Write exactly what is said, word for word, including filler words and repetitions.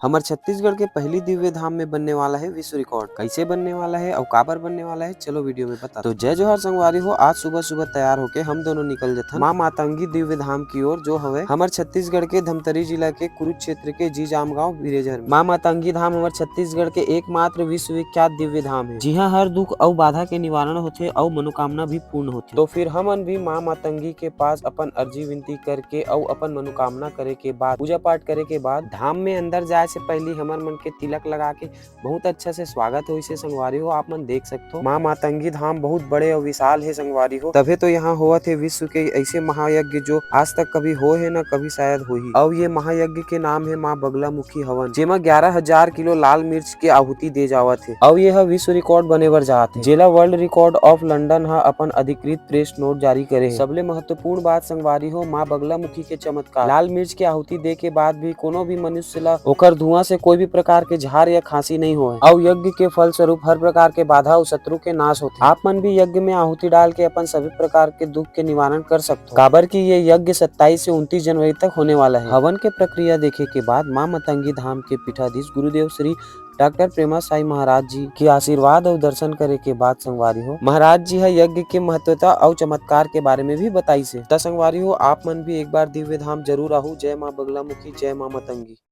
हमर छत्तीसगढ़ के पहली दिव्य धाम में बनने वाला है विश्व रिकॉर्ड। कैसे बनने वाला है और काबर बनने वाला है, चलो वीडियो में बता। तो जय जोहार संगवारी हो, आज सुबह सुबह तैयार होके हम दोनों निकल जथन माँ मातंगी दिव्य धाम की ओर, जो हवे हमर छत्तीसगढ़ के धमतरी जिला के कुरुक्षेत्र के जीजाम गांव बिरेझर में। माँ मातंगी धाम हमर छत्तीसगढ़ के एकमात्र विश्वविख्यात दिव्य धाम है, जिहां हर दुख अउ बाधा के निवारण होथे अउ मनोकामना भी पूर्ण होथे। तो फिर हमन भी माँ मातंगी के पास अपन अर्जी विनती करके अउ अपन मनोकामना करे के बाद, पूजा पाठ करे के बाद, धाम में अंदर जाए से पहले हमर मन के तिलक लगा के बहुत अच्छा से स्वागत होइस हे संगवारी हो। आप मन देख सकथो, माँ मातंगी धाम बहुत बड़े अउ विशाल हे संगवारी हो। तभे तो यहाँ होवत हे विश्व के ऐसे महायज्ञ, जो आज तक कभी होय हे, न कभी शायद होही। अउ ये महायज्ञ के नाम हे माँ बगलामुखी हवन, जेमा ग्यारह हजार किलो लाल मिर्च के आहुति दे जावत हे। अउ ये ह विश्व रिकॉर्ड बने बर जात हे, जेला World Record of London ह अपन अधिकृत प्रेस नोट जारी करे हे। सबले महत्वपूर्ण बात संगवारी हो, माँ बगलामुखी के चमत्कार। लाल मिर्च के आहुति दे के बाद भी कोनो भी मनुष्य ला ओकर धुआं से कोई भी प्रकार के झार या खांसी नहीं होय। अउ यज्ञ के फलस्वरूप हर प्रकार के बाधा अउ शत्रु के नाश होथे। आप मन भी यज्ञ में आहुति डाल के अपन सभी प्रकार के दुख के निवारण कर सकथो, काबर कि ये यज्ञ सत्ताईस से उनतीस जनवरी तक होने वाला है। हवन के प्रक्रिया देखे के बाद माँ मतंगी धाम के पीठाधीश गुरुदेव श्री डॉक्टर प्रेमा साई महाराज जी के आशीर्वाद अउ दर्शन करे के बाद संगवारी हो, महाराज जी ह यज्ञ के महत्वता अउ चमत्कार के बारे में भी बताइस हे। त संगवारी हो, आप मन भी एक बार दिव्य धाम जरूर आहू। जय माँ बगलामुखी, जय माँ मतंगी।